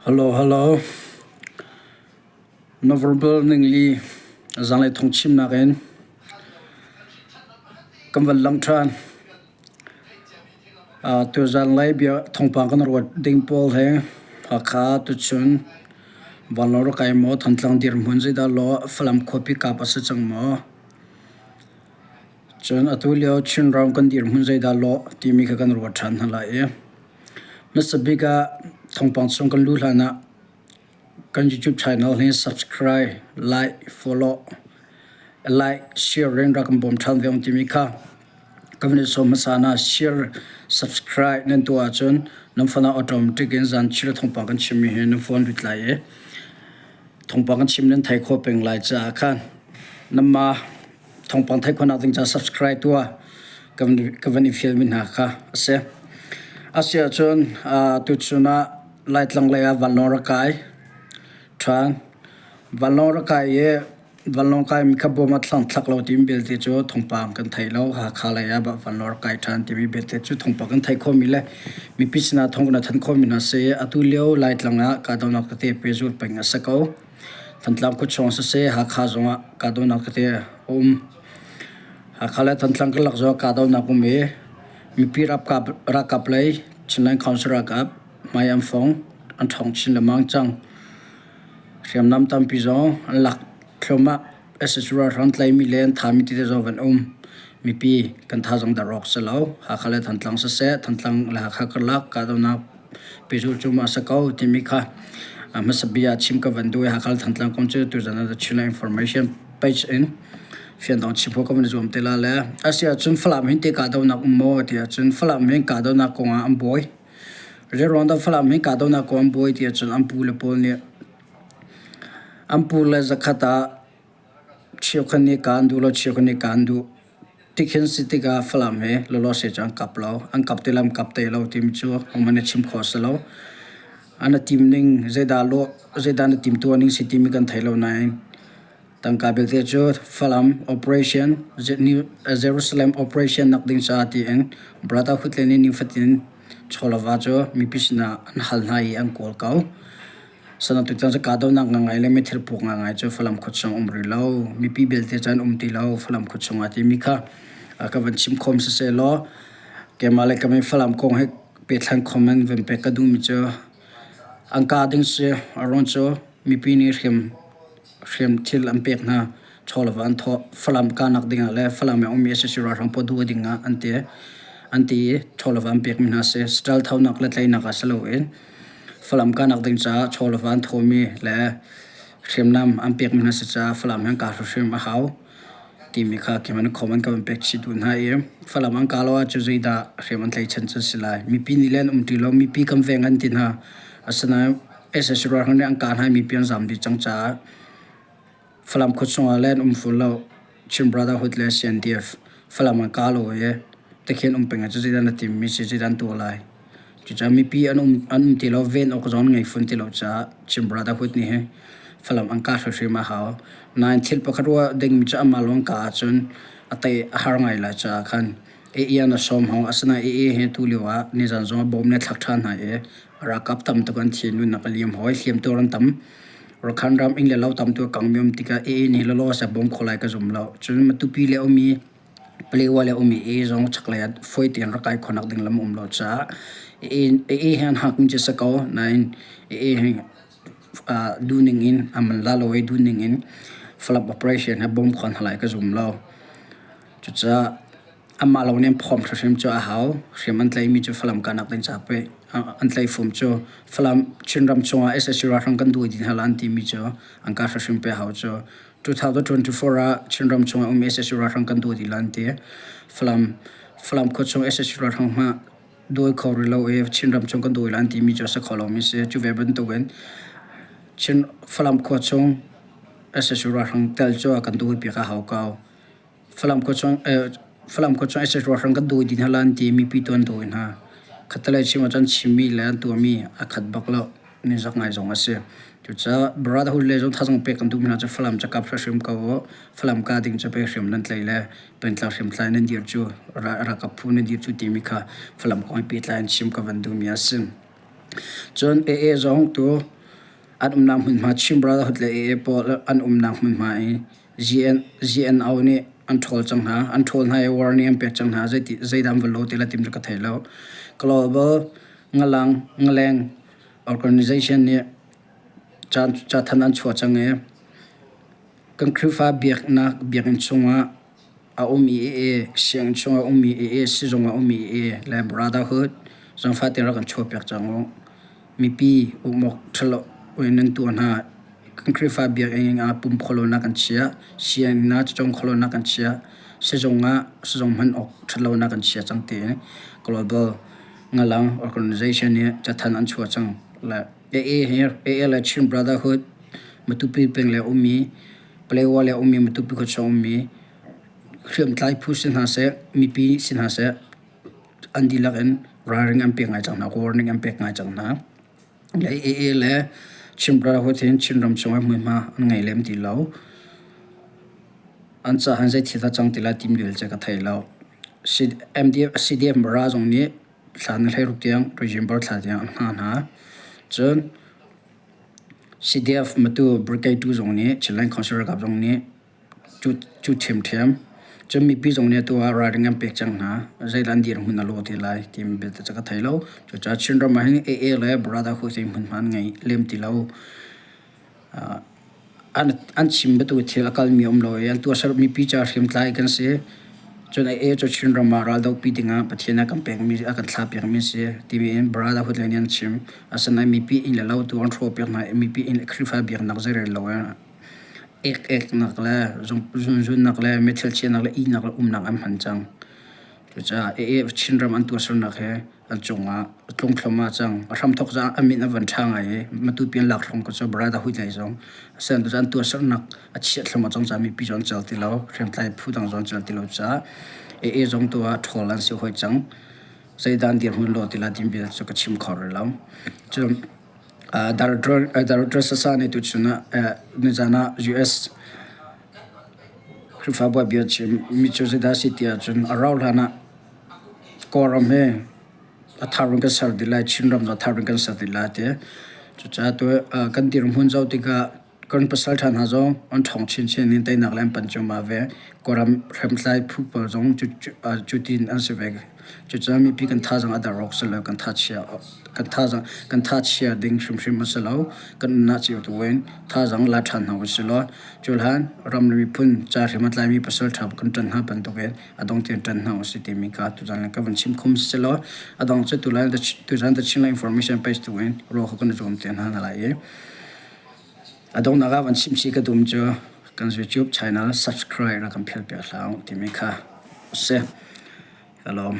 Hello, hello. November ningli zanlei thawngchimnak in kan van lang ṭhan. Tuzan lei bia thawngpang kan ruat ding pawl he Hakha tuchun vanlawng rak kai maw Thantlang dirhmun zeidah law Falam khuapi kap a si cang maw? Cun atu lio Chinram kan dirhmun zeidah lawh timi kha kan ruat ṭhan hna lai i hmasa bik ah thawngpang chung kan luh hlan ah kan YouTube channel hi subscribe, like, follow, like, share in rak kan bawm ṭhan ve timi kha kan van i sawm hmasa hna. Share, subscribe nan tuah ahcun nan phone ah automatic in zan chir thawngpang kan chimmi hi nan phone lut lai i thawngpang kan chim nan thei khawh peng lai caah khan nanmah thawngpang theih khawhnak ding caah subscribe tuah ka van i fialmi hna kha a si. A si ahcun tuchun ah Laitlang lei ah vanlawng rak kai ṭhan. Vanlawng rak kai i vanlawng kaimi kha bawm a thlang thlak lo timi belte cu thawngpang kan thei lo. Hakha lei ah vanlawng rak kai ṭhan timi belte cu thawngpang kan theih khawhmi le mipi sinah thawng kan thanh khawhmi hna si. Atu lio Laitlang ah kahdohnak tete pehzulh peng a si ko. Thantlang khuachung siseh Hakha zongah kahdohnak tete a um. Hakha le Thantlang karlak zongah kahdohnak um i mipi ralkap lei Chinland Council ralkap hmai an fong, an ṭhawng chin lengmang cang. Hriamnam tampi zong an lak thluahmah. SSU ralhrang tlaimi le an thami tete zong van um. Mipi kan thazaang dar awk si lo. Hakha le Thantlang siseh, Thantlang le Hakha karlak kahdohnak pehzulh cu ma a si ko timi kha hmasa bia chim ka van duh i Hakha le Thantlang kong cu tuzan ah Chinland Information page in fianter chim khawh ka van i zuam te la le a si ahcun Falam hin ti kahdohnak um maw ti ahcun Falam hin kahdohnak kong ah an buai. Zeiruang dah Falam hin kahdohnak kong an buai ti ahcun an pu le pawl nih an pu le zakhat ah Cheukhat nih kaan duh lo, cheukhat nih kaan duh. Tikhin si tikah Falam he lawlawse cu an kap lo. An kap ti lo, an kap te lo timi cu hohmanh nih chim khawh a si lo. An i tim ning zeidah lawh, zeidah na timtuah ning si timi kan thei lo nain tangka belte cu Falam operation, Jerusalem operation nak ding caah tiin Brotherhood le nih nifatin chawlava cu mipi sinah an hal hna i an kawl ko. Sanatu caan cu kahdohnak ngangai le mithil puak ngangai cu Falam khuachung um rih lo. Mipi belte cu an um ti lo Falam khuachung ah timi kha ka van chim khom siseh law keimah le ka min Falam kong he pehthlan comment van pek ka duhmi cu an kah ding si a ruang cu mipi nih hriam hriam thil an pek hna chaw le va an thawh Falam kahnak ding ah le Falam i a ummi sac ralhrang pawl duh ding ah an ti an ti i chaw le va an pekmi hna si saṭil thonak le tleinak ah si loin Falam kahnak ding caah chaw le va an thawmi le hriamnam an pekmi hna si caah Falam hi an kah hrimhrim a hau timi kha keimah nih comment ka van pek chih duh hna i Falam an kah lo ahcun zeidah hriam an tlaichan cu a si lai. Mipi nih le an um ti lo, mipi kan veng an ti hna. Asinain sac ralhrang nih an kah hna i mipi an zaam dih cang caah Falam khuachung ah le an um ful lo. Chin Brotherhood le CNDF Falam an kah lo i tikhin um peng ah cu zeidah na timmi si zeidah an tuah lai. Cucaah mipi an um an um ti lo ven awk zong an ngei fawn ti lo caah Chin Brotherhood nih hin Falam an kah hrimhrim a hau. Nain thil pakhat ruah dingmi cu amah lawng kah ahcun a tei a har ngai lai caah khan AA an a sawm hau. Asinain AA hi tu lio ah nizan zong ah bom nih a thlak ṭhan hna i ralkap tam tuk an thi nunnak a liam hawi hliamtuar an tam. Rakhan ram inn le lo tam tu a kangmi um tikah AA nih lawlaw seh bawm kho lai ka zum lo. Cun Matupi le ummi Palewa le ummi AA zong chaklei ah fawi tein rak kai khawhnak ding lam um lo caah AA hi an hakmi cu si ko nain AA hi duhning in a man la lo i duhning in Falam operation he bawm kho hna lai ka zum lo. Cucaah Amah lo nih an phawm hrimhrim cu a hau. Hriam an tlaihmi cu Falam kahnak ding caah pei an tlaih fum cu Falam Chinram chungah sac ralhrang kan duh dih hna la an timi cu an kah hrimhrim pe hau cu. 2024 ah Chinram chungah ummi sac ralhrang kan duh dih la an ti. Falam Falam khua chung sac ralhrang hmah dawi kho rih lo i Chinram chung kan dawi la an timi cu a si kho lomi si. Cu ve bantukin Chin Falam khua chung sac ralhrang tel cu a kan dawi piak a hau ko. Falam khua chung Falam khua chung sac ralhrang kan dawi dih hna la an ti i mipi tu an dawi hna. Khattelei chim ahcun chimmi le an tuahmi a khat bak lo. Ningzak ngai zong a si. Cucaah Brotherhood le zong thazaang pek kan duhmi hna cu Falam cakap hrimhrim ko u. Falam ka ding cu pei hriam nan tlaih le pengtlang hriamtlai nan dir cu ralkap phu nan dir cu timi kha Falam kong he pehtlai in chim ka van duhmi a si. Cun AA zong tu an umnak hmunhma Chin Brotherhood le AA pawl an umnak hmunhma i GNO nih an ṭhawl cang hna. An ṭhawl hna i warning an pek cang hna. Zeidah an va lo ti le tim cu ka thei lo. Global ngalang ngaleng organization nih cathanh an chuah cang i kan Khrihfa biaknak biakinn chungah a ummi i sianginn chungah a ummi i sizung ah a ummi i le brotherhood zong fate rak kan chuahpiak cang u. Mipi ukmawk ṭhalo in nan tuah hna. Kan Khrihfa biakinn ah pum khawhlonak kan chiah, sianginn ah cawng khawhlonak kan chiah, sizung ah sizung hman awk ṭhatlonak kan chia cang tiin global ngalang organization nih cathanh an chuah cang. Le AA hi AA le Chin Brotherhood Matupi peng le ummi Paletwa le ummi Matupi khuachung ummi hriamtlai phu si hna seh, mipi si hna seh, an dihlak in ralring an pek ngai cang hna, warning an pek ngai cang hna. Le AA le Chin Brotherhood hin Chinram chungah hmunhma an ngei lem ti lo. An caah zei thil dah cang ti lai tim bel cu ka thei lo. CDF Mara zong nih thla na 16 tiang November thla tiang an hngah hna. Cun CDF Matu Brigade tu zong nih Chinland Council ralkap zong nih cu ṭhiamṭhiam. Cun mipi zong nih atu ah ralring an pek cang hna. Zeidah an dirhmun a lawh te lai timi belte cu ka thei lo. Cucaah Chinram ah hin AA le Brotherhood hi hmunhma an ngei lem ti lo. An chim bantuk thil a kalmi a um lo i an tuahserh mipi ca hriamtlai kan si. Cun AA cu Chinram ah raldohpi dingah Pathian a kan pekmi a kan thlahpiakmi a si timi in Brotherhood lei nih an chim. Asinain mipi inn le lo tu an hrawhpiak hna i mipi inn le Khrihfa biaknak zeirel lo in ek-eknak le zunzunnak le mithil chiahnak le ihnak le umnak an hman cang. Cucaah AA Chinram an tuahsernak hi an cungah a tlung thluahmah cang. A hramthawk caah a min a van ṭha ngai i Matupi an lak hrawng ko cu Brotherhood lei zong asinain an tuahsernak a chiat thluahmah cang caah mipi zong an cel ti lo, hriamtlai phu dang zong an cel ti lo caah AA zong tu ah ṭhawl an si hoi cang. Zeidah an dirhmun law ti la timi bia cu ka chim kho rih lo. Cun Director Sasa nih tuchun ah nizan ah US Khrihfabu bia chim mi cu zeidah a si ti ahcun a rauh hlan ah Kawlram hi a thar in kan ser dih lai, Chinram zong a thar in kan ser dih lai a ti. Cucaah tu kan dirhmun zoh tikah kan pasalṭha hna zong an ṭhawng chinchin in teinak le an pan cuahmah ve. Kawlram hriamtlai phu pawl zong cutin an si ve. Cucaah mipi kan thazaang a der awk si lo, kan thachia kan thazaang kan thachia ding hrimhrim a si lo. Kan nunnak cio tu in thazaang la ṭhan hna usih law cuhlan ram le miphun ca hrim a tlaimi pasalṭha kan ṭan hna bantukin a dong tiang ṭan hna usih timi kha tuzan le ka van chim khum si law a dong cu tulai tuzan the Chinland information page tu in ruah kho kan i zuam te hna lai i a donghnak ah van chim si ka dum cu kan YouTube channel subscribe ra kan phial piak hlah timi kha a si. Ka lawm.